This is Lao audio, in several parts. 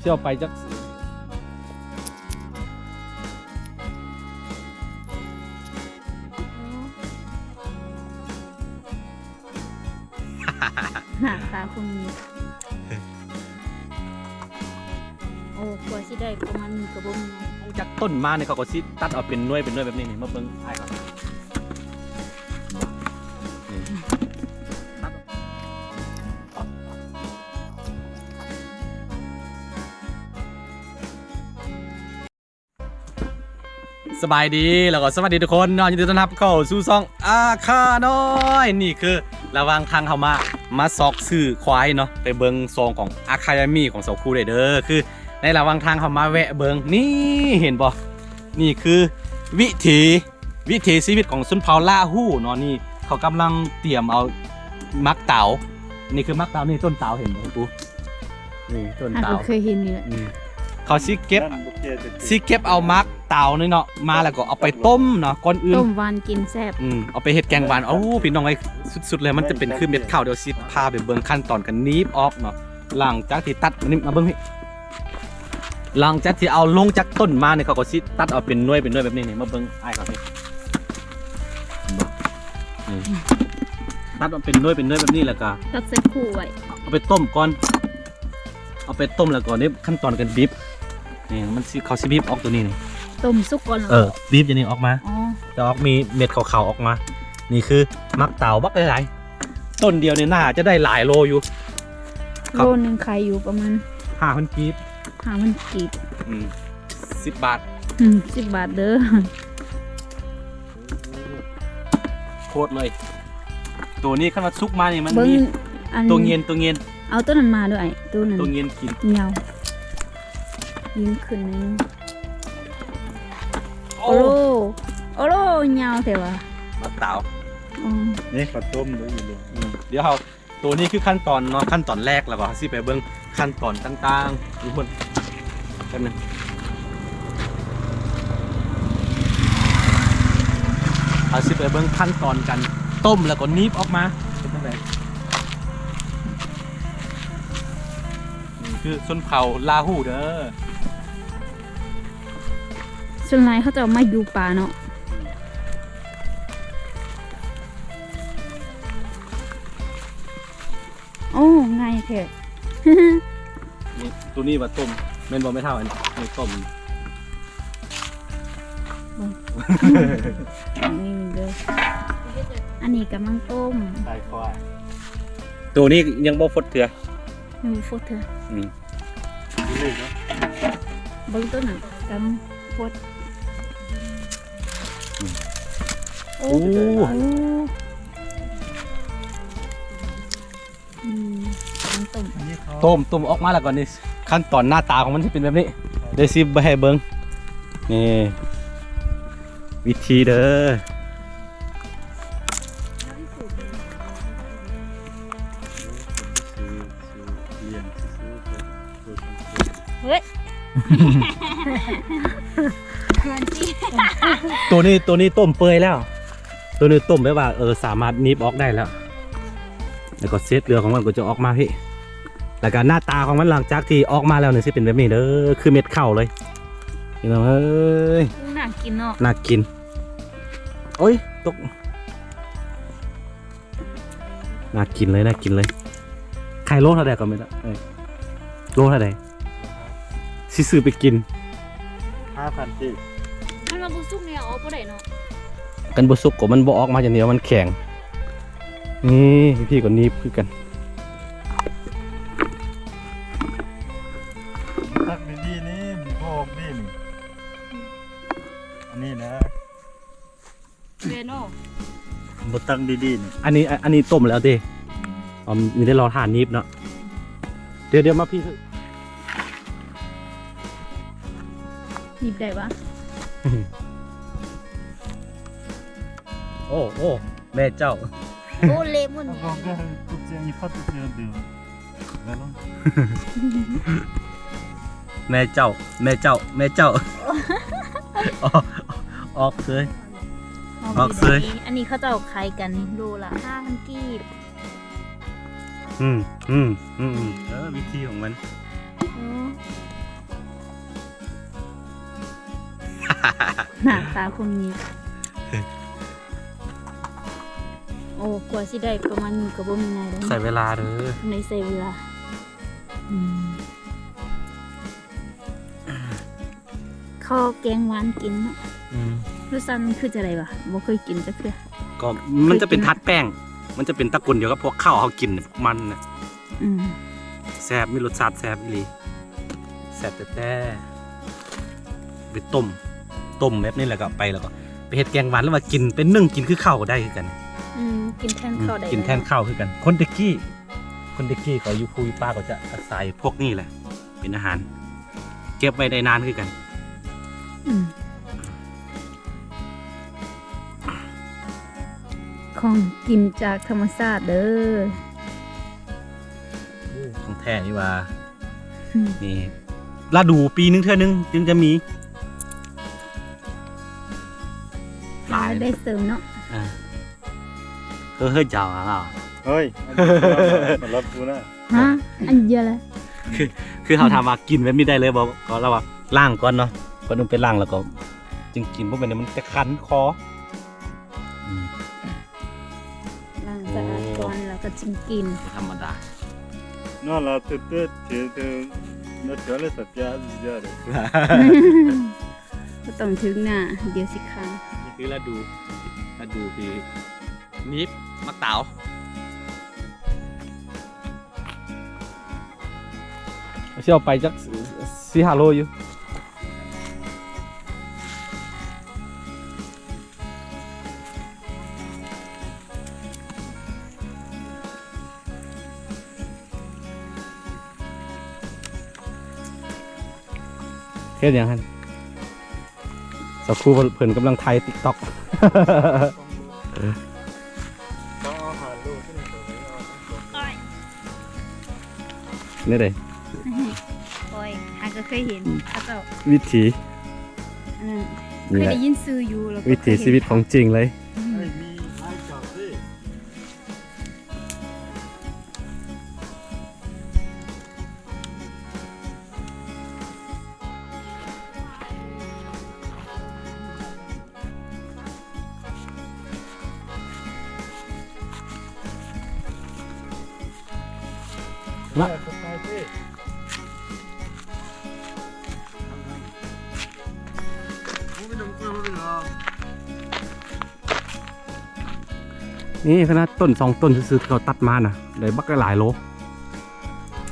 ຊິເອົາໄປຈັກ ໜ້າຕາຄົນມີ ໂອ້ ກວ່າຊິໄດ້ປະມານນີ້ກໍບໍ່ມີ. ລົງຈາກຕົ້ນມານີ້ ເຂົາກໍຊິຕັດເອົາເປັນໜ່ວຍເປັນໜ່ວຍແບບນີ້ນີ້ ມາເບິ່ງອ້າຍເຂົາ ນີ້ ຕັດ ສະບາຍດີ ແລ້ວກໍສະຫວັດດີທຸກຄົນເນາະ ຍິນດີຕ້ອນຮັບເຂົ້າສູ່ຊ່ອງອາຄານ້ອຍ. ນີ້ຄືລະຫວ່າງທາງເຮົາມາ ມາຊອກຊື້ຄວາຍເນາະ ໄປເບິ່ງຊ່ອງຂອງອາຄາຍາມີຂອງສາວຄູໄດ້ເດີ. ຄືໃນລະຫວ່າງທາງເຮົາມາແວະເບິ່ງ ນີ້ເຫັນບໍ່ ນີ້ຄືວິຖີ ວິຖີຊີວິດຂອງຊົນເຜົ່າລາຫູເນາະ. ນີ້ເຂົາກຳລັງຕຽມເອົາໝາກຕາວ ນີ້ຄືໝາກຕາວ ນີ້ຕົ້ນຕາວ ເຫັນບໍ່ຄູ? ນີ້ຕົ້ນຕາວ ເຄີຍເຫັນນີ້ແຫຼະ ອືມ ເຂົາຊິເກັບ ຊິເກັບເອົາໝາກຕາວນີ້ເນາະ ມາແລ້ວກໍເອົາໄປຕົ້ມເນາະ ກ່ອນອື່ນ ຕົ້ມຫວານກິນແຊບ ອືມ ເອົາໄປເຮັດແກງຫວານ. ໂອ້ ພີ່ນ້ອງເອີຍ ສຸດໆເລີຍ ມັນຈະເປັນຄືເມັດເຂົ້າ. ດຽວຊິພາໄປເບິ່ງຂັ້ນຕອນການໜີບອອກເນາະ ຫຼັງຈາກທີ່ຕັດ ມານີ້ ມາເບິ່ງພີ້ ຫຼັງຈາກທີ່ເອົາລົງຈາກຕົ້ນມານີ້ ເຂົາກໍຊິຕັດເອົາເປັນໜ່ວຍເປັນໜ່ວຍແບບນີ້ນີ້ ມາເບິ່ງອ້າຍເຂົານີ້ ເຫັນບໍ່ ນີ້ ຕັດເອົາເປັນໜ່ວຍເປັນໜ່ວຍແບບນີ້ ແລ້ວກໍຕັດໃສ່ຄູ່ໄວ້ ເອົາໄປຕົ້ມກ່ອນ ເອົາໄປຕົ້ມແລ້ວກໍນີ້ຂັ້ນຕອນການບີບ ນີ້ມັນຊິ ເຂົາຊິບີບອອກໂຕນີ້ນີ້ ຕົ້ມສຸກກ່ອນ ເອີ ບີບຢ່າງນີ້ອອກມາ ອໍ ຈະອອກມີເມັດຂາວໆອອກມາ. ນີ້ຄືໝາກຕາວບັກຫຼາຍໆ ຕົ້ນດຽວນີ້ໜ້າຈະໄດ້ຫຼາຍໂລຢູ່ ໂລໜຶ່ງຂາຍຢູ່ປະມານຫ້າພັນກີບ ຫ້າພັນກີບ ອືມ ສິບບາດ ອືມ ສິບບາດເດີ ໂຄດເລີຍ. ໂຕນີ້ຄັນວ່າສຸກມານີ້ມັນມີ ອັນ ໂຕເງນ ໂຕເງນ ເອົາໂຕນັ້ນມາດ້ວຍ ໂຕນັ້ນ ໂຕເງນກິນ ຍາວ ຍິງຂຶ້ນໜ້ອຍໜຶ່ງ. ໂອ້ ໂອ້ໂລ ໂອ້ໂລ ຍາວແທ້ວ່າ ໝາກຕາວ ອືມ ນີ້ເຂົາຕົ້ມໄດ້ຢູ່ເລີຍ ອືມ ດຽວເຮົາ ໂຕນີ້ຄືຂັ້ນຕອນເນາະ ຂັ້ນຕອນແລກ ແລ້ວກໍເຮົາຊິໄປເບິ່ງຂັ້ນຕອນຕ່າງໆ ທຸກຄົນ ແປັບໜຶ່ງ ເຮົາຊິໄປເບິ່ງຂັ້ນຕອນການຕົ້ມ ແລ້ວກໍໜີບອອກມາເປັນຈັ່ງໃດ. ນີ້ຄືຊົນເຜົ່າລາຫູເດີ ສ່ວນຫຼາຍເຂົາເຈົ້າມາຢູ່ປ່າເນາະ. ໂອ້ ງ່າຍແທ້ ນີ້ ໂຕນີ້ວ່າຕົ້ມ ແມ່ນບໍ່ແມ່ເຖົ້າ? ອັນນີ້ຕົ້ມ ເບິ່ງ ນີ້ເດີ ອັນນີ້ກຳລັງຕົ້ມ ຕາຍຄວາຍ ໂຕນີ້ຍັງບໍ່ຟົດເທື່ອ ຍັງບໍ່ຟົດເທື່ອ ອືມ ເບິ່ງໂຕນັ້ນກຳລັງຟົດ ອືມ ໂອ້ ໂອ້ ອືມ ຕົ້ມ ຕົ້ມ ຕົ້ມອອກມາແລ້ວກໍນີ້ ຂັ້ນຕອນໜ້າຕາຂອງມັນຊິເປັນແບບນີ້ ໄດ້ຊິເບິ່ງໃຫ້ເບິ່ງ ນີ້ ວິທີເດີ ເຮີ້ຍ ໂຕນີ້ ໂຕນີ້ຕົ້ມເປື່ອຍແລ້ວ ໂຕນີ້ຕົ້ມແບບວ່າ ເອີ ສາມາດໜີບອອກໄດ້ແລ້ວ ແລ້ວກໍເສດເຫຼືອຂອງມັນກໍຈະອອກມາພີ້ ແລ້ວກໍໜ້າຕາຂອງມັນຫຼັງຈາກທີ່ອອກມາແລ້ວນີ້ຊິເປັນແບບນີ້ເດີ ຄືເມັດເຂົ້າເລີຍ ພີ່ນ້ອງເອີຍ ໜ້າກິນເນາະ ໜ້າກິນ ໂອ້ຍ ຕົກ ໜ້າກິນເລີຍ ໜ້າກິນເລີຍ ຂາຍໂລເທົ່າໃດກໍແມ່ນ ເອີ ໂລເທົ່າໃດ? ຊິຊື້ໄປກິນ ຫ້າພັນກີບ ຄັນວ່າບໍ່ສຸກນີ້ເອົາອອກບໍ່ໄດ້ເນາະ ຄັນບໍ່ສຸກກໍມັນບໍ່ອອກມາຈັ່ງນີ້ ມັນແຂງ ນີ້ພີ່ກໍໜີບຄືກັນ ຕັກດີໆນີ້ ມັນບໍ່ອອກດີນີ້ ອັນນີ້ນະ ແມ່ນເນາະ ບໍ່ຕັ້ງດີໆນີ້ ອັນນີ້ ອັນນີ້ຕົ້ມແລ້ວຕິ ອືມ ອໍ ມີແຕ່ລໍຖ້າໜີບເນາະ ດຽວໆ ມາພີ້ ໜີບໄດ້ຫວາ? ໂອ້ ໂອ້ ແມ່ເຈົ້າ ໂອ້ ເລະໝົດ ແມ່ເຈົ້າ ແມ່ເຈົ້າ ແມ່ເຈົ້າ ອອກ ອອກເຊີຍ ອອກເຊີຍ ອັນນີ້ເຂົາເຈົ້າຂາຍກັນໂລລະຫ້າພັນກີບ ອືມ ອືມ ອືມ ເອີ ວິທີຂອງມັນ ອືມ ໜ້າຕາຄົນນີ້ ໂອ້ ກວ່າຊິໄດ້ປະມານນີ້ກໍບໍ່ແມ່ນງ່າຍເດ້ ໃຊ້ເວລາເດີ ຕ້ອງໄດ້ໃຊ້ເວລາ ອືມ ຂໍແກງຫວານກິນເນາະ ອືມ ລົດຊາດມັນຄືຈັ່ງໃດຫວາ? ບໍ່ເຄີຍກິນຈັກເທື່ອ ກໍມັນຈະເປັນ ເຄີຍກິນ ຖັດແປ້ງ ມັນຈະເປັນຕະກຸນດຽວກັບພວກເຂົ້າເຮົາກິນ ມັນນະ ອືມ ແຊບ ມີລົດຊາດແຊບອີ່ຫຼີ ແຊບແທ້ໆ ໄປຕົ້ມ ຕົ້ມແບບນີ້ແລ້ວກໍໄປ ແລ້ວກໍໄປເຮັດແກງຫວານ ຫຼືວ່າກິນເປັນໜຶ້ງ ກິນຄືເຂົ້າກໍໄດ້ຄືກັນ ອືມ ກິນແທນເຂົ້າໄດ້ ກິນແທນເຂົ້າຄືກັນ ຄົນແຕ່ກີ້ ຄົນແຕ່ກີ້ເຂົາຢູ່ພູຢູ່ປ່າ ເຂົາຈະອາໄສພວກນີ້ແຫຼະເປັນອາຫານ ເກັບໄວ້ໄດ້ນານຄືກັນ ອືມ ຂອງກິນຈາກທຳມະຊາດເດີ ໂອ້ ຂອງແທ້ນີ້ຫວ່າ ອືມ ນີ້ ລະດູປີໜຶ່ງເທື່ອໜຶ່ງຈຶ່ງຈະມີ ຫຼາຍ ໄດ້ເສີມເນາະ ເອີ ເຮີ້ຍ ເຮີ້ຍ ເຈົ້າອະ ເຮີ້ຍ ອັນນີ້ສຳລັບກູນະ ຮະ ອັນດຽວລະ ຄື ຄືເຮົາຖາມວ່າກິນແບບນີ້ໄດ້ເລີຍບໍ່ ກໍລາວວ່າລ້າງກ່ອນເນາະ ກ່ອນອື່ນໄປລ້າງແລ້ວກໍຈຶ່ງກິນ ບໍ່ແມ່ນມັນຈະຄັນຄໍ ອືມ ລ້າງສະອາດກ່ອນ ໂອ້ ແລ້ວກໍຈຶ່ງກິນ ບໍ່ທຳມະດາ Non, là, peut-être, c'est, c'est naturel, ça fait bizarre. ບໍ່ຕ້ອງຖືກໜ້າ ດຽວຊິຄັນ ນີ້ຄືລະດູ ລະດູທີ່ໜີບໝາກຕາວ ຊິເອົາໄປຈັກສີ່ຫ້າໂລຢູ່. ເຮັດຫຍັງຫັ້ນ? ສາວຄູເພິ່ນກຳລັງໄຖຕິກຕັອກ. ແນວໃດ? ໂອ້ຍ ຫາກໍເຄີຍເຫັນເຂົາເຈົ້າ ວິຖີ ອັນນັ້ນ ນີ້ແຫຼະ ເຄີຍໄດ້ຍິນຊື່ຢູ່ ແລ້ວກໍ ວິຖີຊີວິດຂອງຈິງເລີຍ. ອືມ ລະ ນີ້ຂະໜາດຕົ້ນສອງຕົ້ນຊື່ໆ ທີ່ເຂົາຕັດມານະ ໄດ້ບັກຫຼາຍໂລ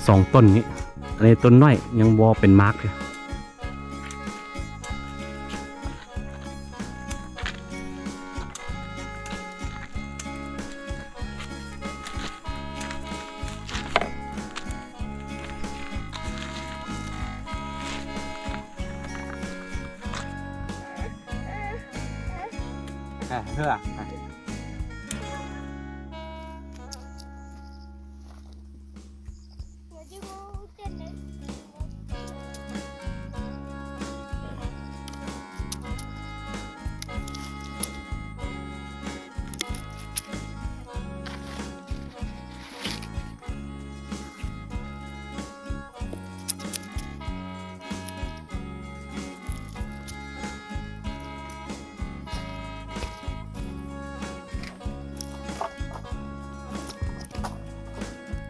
ສອງຕົ້ນນີ້. ອັນນີ້ຕົ້ນນ້ອຍ ຍັງບໍ່ເປັນໝາກເທື່ອ. ອ່ະ ເທື່ອ ອ່ະ.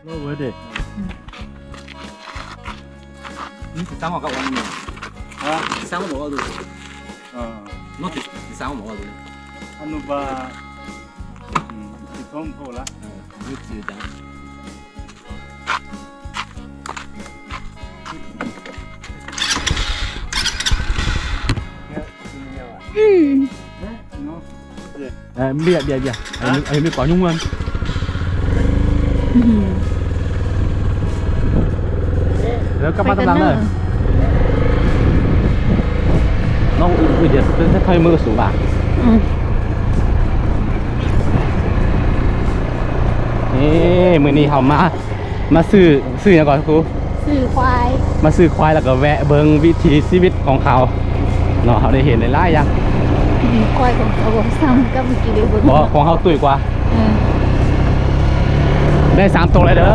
ໂອ້ ເວີດເດ ອືມ ນີ້ຊິສ້າງອອກກັບອັນນີ້ ຮະ ຊິສ້າງອອກກັບອັນນີ້ ເອີ ເນາະ ຊິສ້າງອອກກັບອັນນີ້ ອະນຸບາ ອືມ ຊິເພີ່ມໂພລະ ເອີ ຢຸດຊື່ຈັງ. ອືມ ເອີ ເບຍ ເບຍ ເບຍ ໃຫ້ມັນ ໃຫ້ມັນມີກວ່າຍຸງເງິນ ອືມ ແລ້ວກັບມາຕາມຫຼັງເດີ. ນ້ອງ ອື ດຽວ ຄ່ອຍ ຄ່ອຍມືສູບາດ ອືມ ເອີ ມື້ນີ້ເຮົາມາ ມາຊື້ ຊື້ຫຍັງກ່ອນຄູ? ຊື້ຄວາຍ ມາຊື້ຄວາຍ ແລ້ວກໍແວະເບິ່ງວິຖີຊີວິດຂອງເຂົາເນາະ. ເຮົາໄດ້ເຫັນຫຼາຍໆຢ່າງ ອືມ ຄວາຍຂອງເຂົາບໍ່ຊ້ຳກັບເມື່ອກີ້ໄດ້ເບິ່ງ ບໍ່ ຂອງເຮົາຕຸ້ຍກວ່າ ເອີ ໄດ້ສາມໂຕແລ້ວເດີ.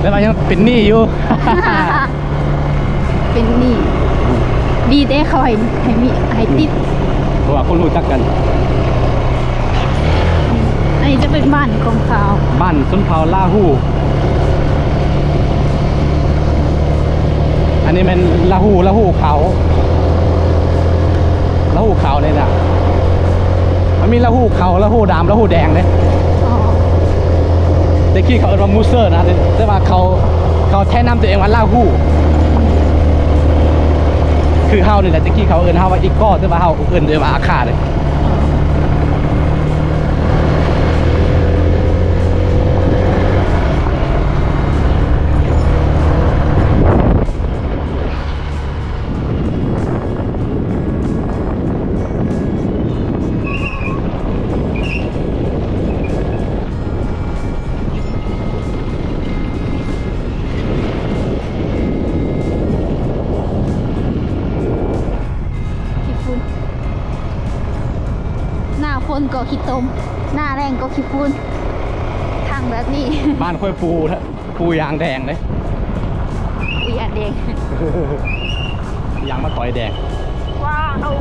ແຕ່ວ່າຍັງເປັນໜີ້ຢູ່ ເປັນໜີ້ ດີເດ້ ເຂົາໃຫ້ ໃຫ້ມີ ໃຫ້ຕິບ ເພາະວ່າຄົນຮູ້ຈັກກັນ. ອັນນີ້ຈະເປັນບ້ານຂອງເຂົາ ບ້ານຊົນເຜົ່າລາຫູ. ອັນນີ້ແມ່ນລາຫູ ລາຫູຂາວ ລາຫູຂາວນີ້ນະ. ມັນມີລາຫູຂາວ ລາຫູດຳ ລາຫູແດງເດ້. ອໍ ແຕ່ກີ້ເຂົາເອີ້ນວ່າມູເຊີນະ ແຕ່ວ່າເຂົາ ເຂົາແທະນຳຕົວເອງວ່າລາຫູ. ຄືເຮົານີ້ແຫຼະ ແຕ່ກີ້ເຂົາເອີ້ນເຮົາວ່າອີກກໍ ແຕ່ວ່າເຮົາເອີ້ນຕົວເອງວ່າອາຄາເດ້. ຂີ້ຝຸ່ນ ໜ້າຝົນກໍຂີ້ຕົມ ໜ້າແລ້ງກໍຂີ້ຝຸ່ນ ທາງແບບນີ້. ບ້ານຂ້ອຍປູ ປູຢາງແດງເດ້ ປູຢາງແດງ ຢາງມະຕອຍແດງ. ວ້າວ